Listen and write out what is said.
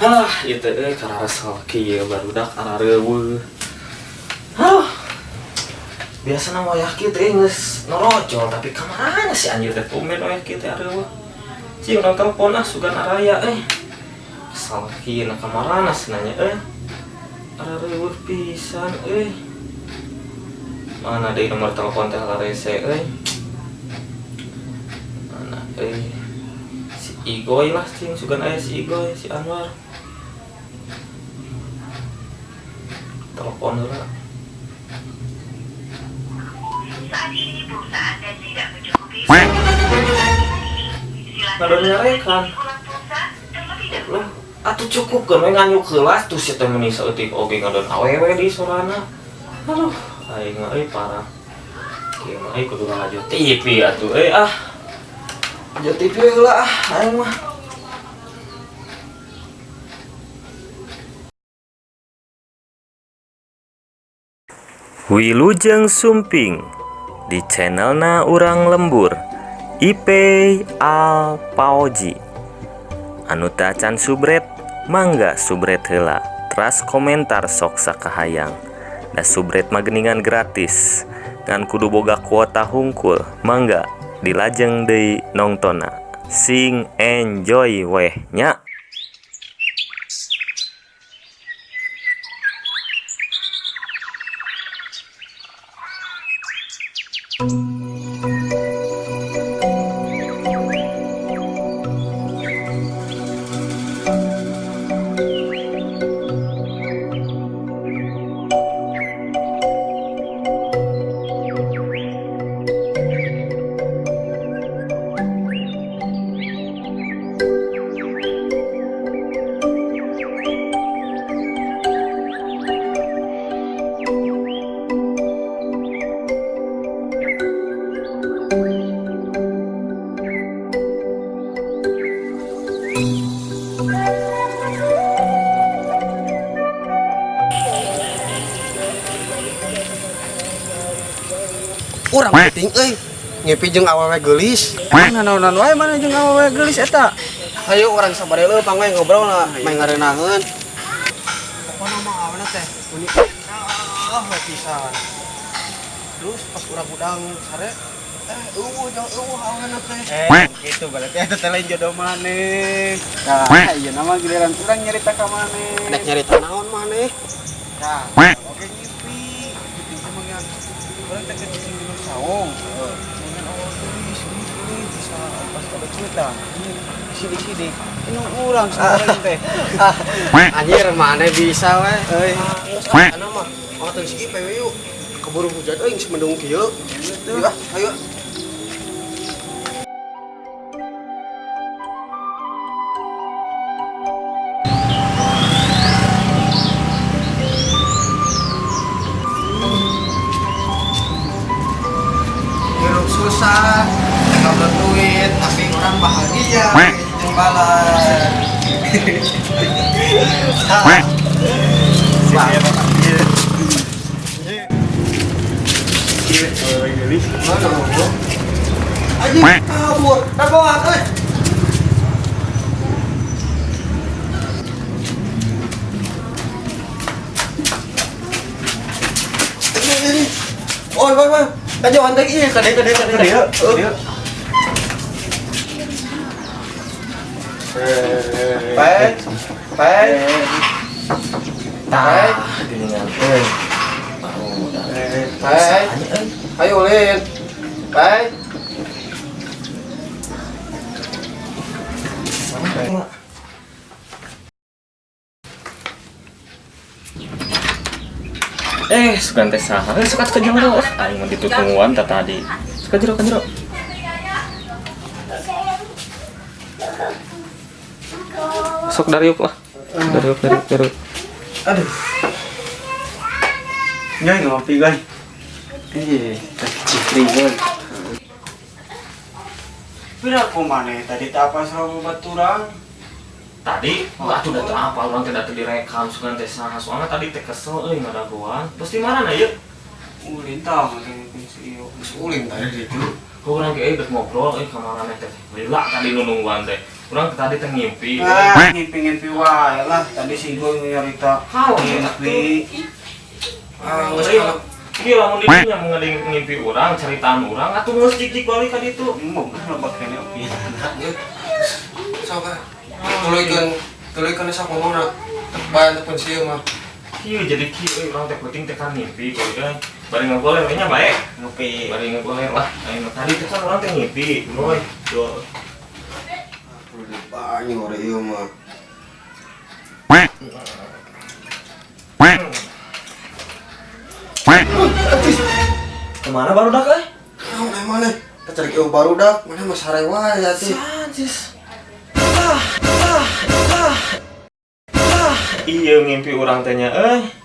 Alah, ieu teh euy kararesel kieu barudak arareuweuh. Aduh. Biasana wayah kieu teh geus norojol tapi ka mana si anjir teh tumben wayah kieu teh areuweuh. Cing urang telepon ah sugan araya euy. Kesel kieu na ka marana cenah nya euy. Arareuweuh pisan euy. Mana deui nomor telepon teh larese euy. Mana euy. Si Igoy lah cing sugan aya si Igoy, si Anwar. Telepon heula. Saat ini pulsa Anda tidak mencukupi. Ngadon nyarekan. Ulang pulsa terlebih dahulu. Lah, atuh cukup kan we nganyuk heula tuh si teh meuni saeutik oge ngadon awewe di sorana. Aduh, aing mah euy parah. Kieu mah euy kudu lalajo TV atuh euy ah. Jo TV heula ah aing mah. Wilujeng Sumping di channelna Urang Lembur IP Al Paoji anu teu acan subret mangga subret heula teras komentar sok sakahayang da subret mah geuningan gratis ngan kudu boga kuota hungkul mangga dilajeng deui nongtonna sing enjoy weh nya. Urang penting euy ngepi jeung awewe geulis. Nanaonan wae mana jeung awewe geulis eta. Hayu urang sabari leuh pangwe ngobrol lah, main ngarenaheun. Pokona mah awena teh unik ah we pisan. Terus pas urang hudang sare eueuh jeung eueuh awena teh. Gitu berarti eta teh lain jodoh maneh. Tah, ieu nama giliran urang nyarita ka maneh. Rek nyarita naon maneh? Tah, oge ngipi. Ngipi teh mah urang teh cicing di saung. Dengan awal geulis, geulis bisa pas kada cerita. Sidik-sidik. Inung urang saurang teh. Anjir maneh bisa we. Euy. Geus ah kana mah. Angkatan si Ipe we yuk. Keburu hujan euy geus mendung kieu. Yuk ah, ayo. Hirup susah, nggak duit, tapi orang bahagia, jeung balas. Anjing kabur, dagoan euy. Oi, oi, oi. Kajauhan teh ieu, kade kade kade. Kade. Pai. Pai. Tah, geuningan euy. Barudak. Pai. Ayo ulin. Pai. Sugan teh saha? Suka ka jero. Aing mah ditutungguan tah tadi. Suka jero ka jero. Sok dariuk lah. Dariuk, dariuk, dariuk. Aduh. Nyoy ngopi guys. Ih, citri guys. Pira ku maneh tadi teh apa sareng baturang? Tadi, wah, atuh da teu apa urang teh da teu direkam sugan teh saha. Soalna tadi teh kesel euy ngadagoan. Terus di mana na ieu? Ulin tah mah si ieu. Geus ulin tadi di ditu. Ku urang ge euy dek ngobrol euy ka maraneh teh. Lila tadi nu nungguan teh. Urang tadi teh ngimpi. Ah, ngimpi-ngimpi wae lah. Tadi si Igo nyarita Hal, ngimpi. Ah, geus kalau Iya, lamun didinya mau ngimpi urang, ceritaan urang atuh geus jik-jik balik ka ditu. Mau loba kene opi. Sok ah. Tuluykeun, tuluykeun sok ngomongna. Bae teu pun sieun mah. Kieu jadi kieu euy, urang teh penting teh kan ngimpi goy euy. Bari ngagoler we nya bae. Ngopi. Bari ngagoler lah. Aing mah tadi teh kan urang teh ngimpi, goy. Yo. Banyak orang ieu mah. Kemana barudak euy? Naon eh maneh? Teh cari ieu barudak, maneh mah sare wae atuh. Anjis. Ah, ah, ah. Ah, iya ngimpi urang teh nya euy.